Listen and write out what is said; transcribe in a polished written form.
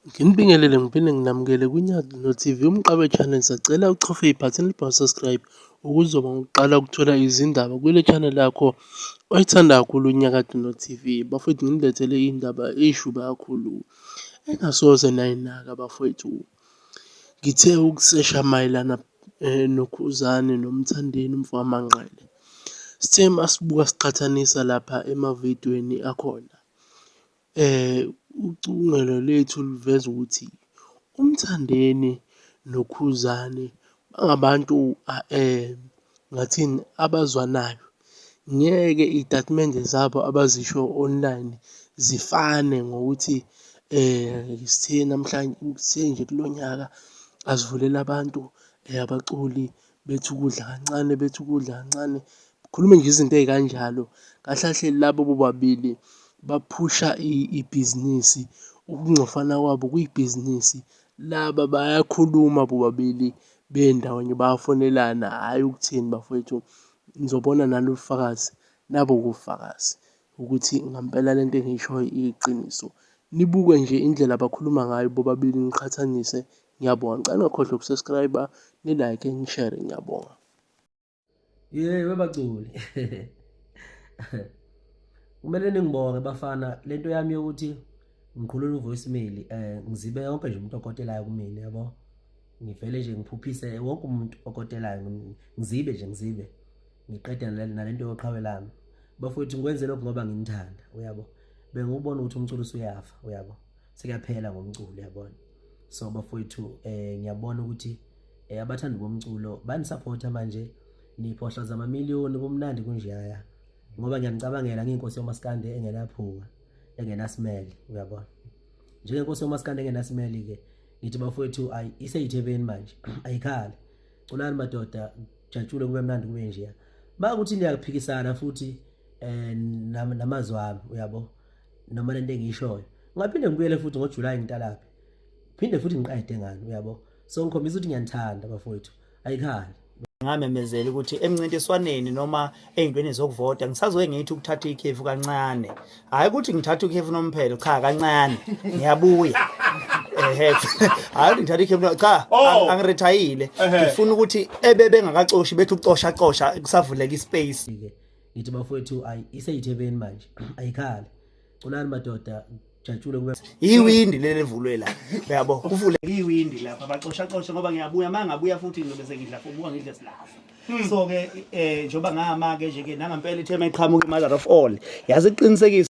Nginibingelele ngiphinde nginamukele kwiNyazi No TV Umqabe Channel sacela uchofe ibhathini elibhalwe subscribe ukuzoba ngokuqala ukuthola izindaba kule channel yakho oyithanda kakhulu uNyakatho No TV. Bafowethu nginilethele indaba eyishuba kakhulu engasoze nayinaka bafowethu. Ngithe ukusesha mayelana noKhuzani noMthandeni umfokaManqele. Sithe masibuka siqhathanisa lapha emavidiyweni akhona. Ucubungelo lethu luveza ukuthi uMthandeni noKhuzani bangabantu ngingathini abazwanayo. Ngeke iy'tatimende zabo abazisho online zifane ngokuthi sithe namhlanje, sithe nje kulo nyaka asivulele abantu abaculi bethi ukudla kancane, bethi ukudla kancane. Khulume nje izinto ey'kanjalo. Kahle kahle laba bobabili baphusha ibhizinisi, ukungcofana kwabo kuyibhizinisi. Laba bayakhuluma bobabili bendawonye bayafonelana, hhayi ukuthini bafowethu nizobona nani ubufakazi, nabo ubufakazi ukuthi ngampela lento engiyishoyo iyiqiniso. Nibuke nje indlela abakhuluma ngayo bobabili niqhathanise. Ngiyabonga, ngicela ningakhohlwa uku-subscribe-a, ni-like-e, ni-share-e. Ngiyabonga. Yey webaculi. Kumele ningibonge bafana lento yami yokuthi ngikhulula uvoicemail ngizibe yonke nje umuntu okotelayo kumina yabo. Ngivele nje ngiphuphise wonke umuntu okotelayo ngizibe nje ngizibe. Ngiqede nalento yoqhawe lami. Bafowethu ngikwenze lokhu ngoba nginithanda uyabo. Bengubona ukuthi umculo usuyafa uyabo. Sekuyaphela ngomculo uyabona. So bafowethu ngiyabona ukuthi abathandi bomculo banisupporta manje niphohloza amamiliyoni kumnandi kunjeyaya ngoba ngiyanicabangela ngiyinkosi yomaskandi engenaphunga engenasimele uyabona njengenkosi yomaskandi engenasimele ke ngithi bafowethu ayi iseyithebeni manje ayikhali culani madoda jatshule kube mnandi kube njeya makuthi niyaphikisana futhi namazwi ami uyabo noma lento engiyishoyo ngaphinde ngibuyele futhi ngoJuly ngitalaphi phinde futhi ngiqede ngani uyabo so ngikhombisa ukuthi ngiyanithanda bafowethu ayikhali Ngamemezela ukuthi emncintiswaneni noma ey'ntweni zokuvota ngisazoke ngithi ukuthatha ikhefu kancane hhayi ukuthi ngithatha ikhefu nomphelo cha kancane ngiyabuya ehe hhayi ukuthi ngithatha ikhefu cha Oh. angirithayile Ehhe. ngifuna ukuthi ebebengakacoshi bethi ukucosha cosha kusavuleka ispace ke ngithi bafowethu ayi iseyithebeni manje ayikhali culani madoda jatshule kube Iwindi leli evulwe la. Uyabo? Kuvule iwindi lapha bacosha cosha ngoba ngiyabuya mangabuya futhi ngizobe sengidla futhi ngidle silafa. So ke njengoba ngama ke nje ke nangampela ithe mayiqhamuka mother of all. Yazi iqinisekisa